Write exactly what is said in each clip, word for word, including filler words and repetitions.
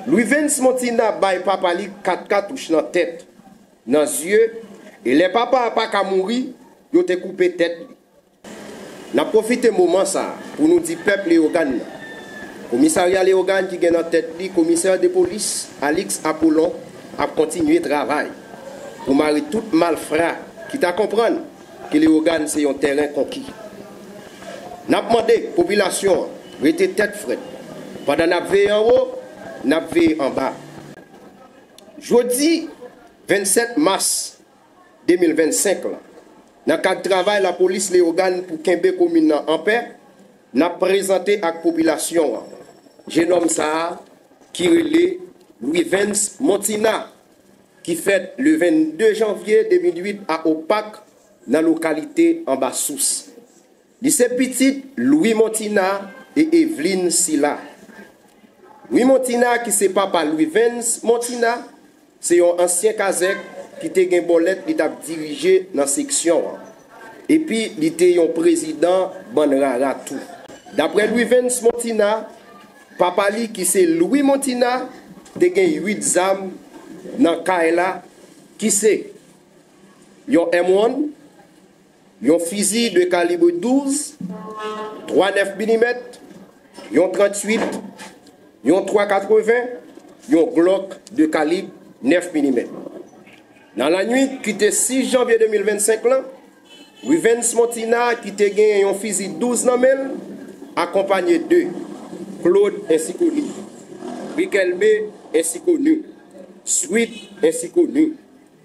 Louis Vens Montina bay papa li kat katouch nan tèt, nan zye, e lè papa a pa ka mouri, yo te koupe tèt li. N ap pwofite moman sa a pou nou di pèp Leyogàn nan, komisarya Leyogàn ki gen nan tèt li komisè de polis Alix Apollon ap kontinye travay pou mare tout malfra ki ta konprann ke Leyogàn se yon tèren konki. N ap mande popilasyon an rete tèt frèt. Pandan n ap veye anwo, n ap veye anba. Jodi vennsèt mas de mil vennsenk la, nan kad travay lapolis Leyogàn pou kenbe komin nan anpè, n ap prezante ak popilasyon an jennonm sa a ki rele Louis Vens Montina, ki fèt le vennde janvye de mil uit a Opak, nan lokalite Anba Sous. Li se pitit Louis Montina e Eveline Sila. Louis Montina, ki se papa Louis Vens Montina, se yon ansyen kazèk ki te gen bòlèt li t ap dirije nan seksyon an. Epi li te yon prezidan bann rara tou. Daprè Louis Vens Montina, papa li ki se Louis Montina te gen uit zam nan kay la, ki se yon M one, yon fizi de kalib douz, twa nèf milimèt, yon tranntuit, yon twa katreven, yon Glock de kalib nèf milimèt. Nan lannwit ki te sis janvye de mil vennsenk lan, Rivens Montina, ki te gen yon fizi douz nan men l, akonpanye de Claude ensikoni, Riquelme ensikoni, Sweet ensikoni,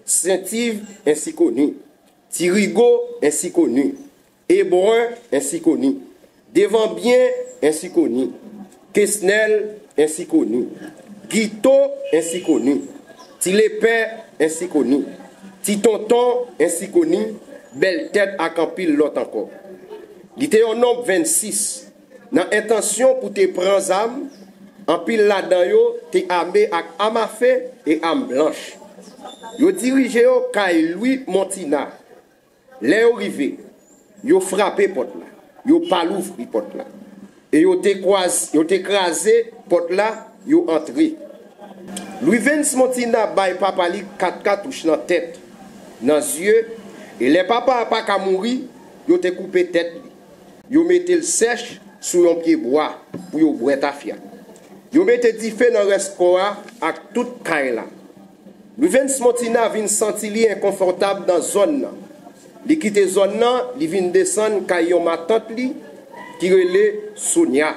Sentiv ensikoni, Ti Rigo ensikoni, Ebrun ensikoni, Devanbyen ensikoni, Kesnel ensikoni, Gito ensikoni, Ti Lepè ensikoni, Ti Tonton ensikoni, Bèl Tèt ak anpil lòt ankò. Li te yon nonb vennsis, nan entansyon pou te pran zam, anpil ladan yo te ame ak amafe e am blanch. Yo dirije yo kay Louis Montina. Lè yo rive, yo frape pòt la, yo pa louvri pòt la, e yo te kwaz-, yo te kraze pòt la, yo antre. Louis Vens Montina bay papa li kat katouch nan tèt, nan zye, e lè papa a pa ka mouri, yo te koupe tèt li. Yo mete l sèch sou yon pye bwa pou yo bwè tafya. Yo mete dife nan rès kò a ak tout kay la. Rivens Montina vin santi li enkonfòtab nan zòn nan. Li kite zòn nan, li vin desann kay yon matant li ki rele Sonia,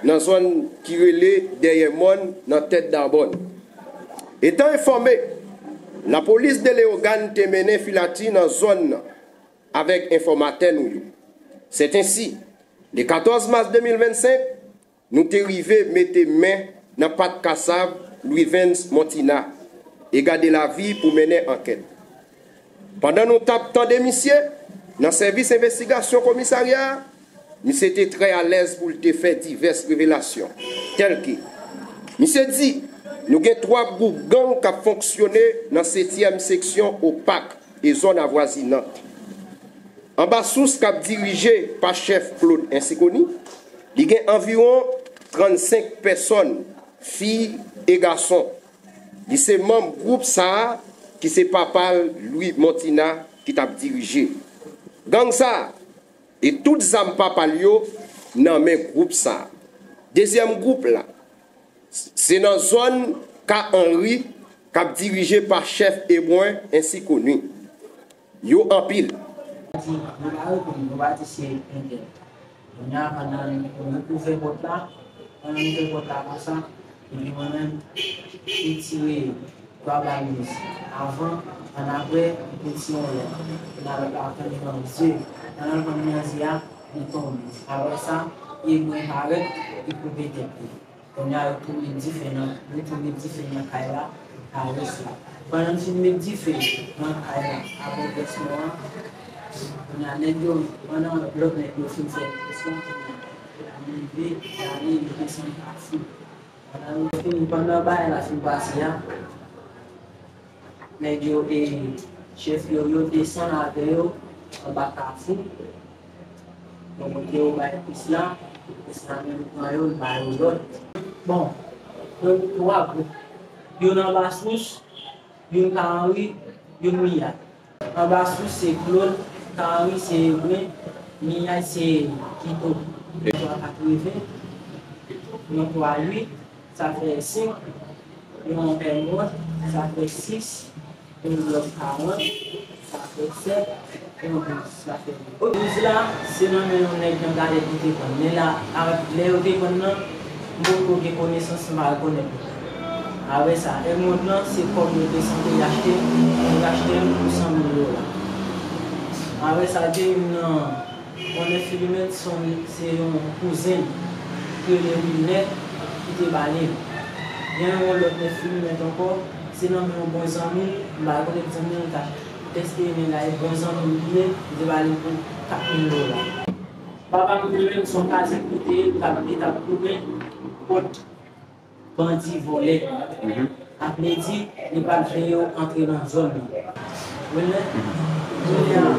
nan zòn ki rele Dèyè Mòn, nan Tèt Dabòn. Etan enfòme, lapolis de Leyogàn te mennen filati nan zòn nan avèk enfòmatè nou yo. Sètensi, le katòz mas de mil vennsenk, nou te rive mete men nan pat kasav Louis Vens Montina e gade lavi pou mennen ankèt. Pandan nou t ap tande misye nan sèvis envestigasyon komisarya a, misye te trè alèz pou l te fè divès revelasyon, tèlke, misye di, nou gen twa gwoup gang k ap fonksyone nan setyèm seksyon Opak e zòn avwazinant. Anba Sous k ap dirije pa chèf Claude Ensikoni, li gen anviwon trannsenk pèsòn, fi e gason. Li se manm gwoup sa a ki se papa l Louis Montina ki t ap dirije. Gang sa a e tout zam papa l yo nan men gwoup sa a. Dezyèm gwoup la, se nan zòn Ka Anri k ap dirije pa chèf Ebwen Ensikoni. Yo anpil. Di, nou pa reponn, nou pa di se entèl. Kounye a, pandan nou ouvè pòt la, pandan nou ouvè pòt la konsa, epi mwen menm, m tire twa bal miz. Avan, annapre, m tire yon lòt. Kounye a, lòt la pran li nan zye. Pandan l pran li nan zye a, li tonbe. Apre sa, e mwen parèt, li koupe tèt li. Kounye a, yo tou met dife nan, yo tou met dife nan kay la, a rès la. Pandan n fin met dife nan kay la, avèk rès mò a, kounye a, nèg yo, pandan lòt nèg yo fin fè rès la, kounye a, nou leve, n ale, nou desann Kafou. Pandan nou fin, pandan bagay la fin pase a, nèg yo, e, chèf yo, yo desann avè yo anba Kafou. Bon, kote yo bay pis la, pis la menm pran yo, l ba yo lòd. Bon, Donk, twa gwoup. Youn anba Sous, youn Ka Anri, youn Miyay. Anba Sous se Claude, Ka Anri se Ebren, Miyay se Kito. Yon twa katreven, yon twa uit, sa fè senk, yon M wòt, sa fè sis, yon lòt karant, sa fè sèt, yon douz, sa fè douz. Douz la, se nan men yon nèg nan Galèt li te pran l. Men la, avèk lè yo te pran l nan, m poko gen konesans, m pa rekonèt li. Apre sa, M wòt lan, se kòb yo te sanble achte, yo achte l pou san mil dola. Apre sa, gen youn nan Yon enfimèt se yon, se yon kouzen l ki rele Wilnè ki te ba li l. Gen yon lòt enfimèt ankò, se nan men yon bon zanmi l, m pa konnen zanmi l ta, èske nèg la e bon zanmi l li ye, li te ba li l pou kat mil dola. Papa m li menm se yon kazèk li te ye, li t ap, li t ap goumen kont bandi vòlè. Sa vle di, li pa t vle yo antre nan zòn nan. Ou konnen? Kounye a,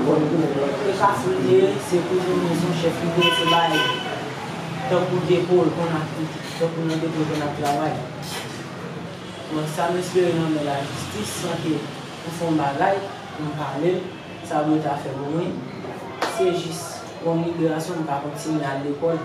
e kafou li ye, se kouzin mezon chèf li ye, se bay tankou depo l konn ap, tankou nan depo l konn ap travay. Bon, sa m espere nan men lajistis, san ke m fè yon bagay, m pale l, sa dwe ta fè pou mwen. Se jis yon liberasyon, m ka kontinye al lekòl.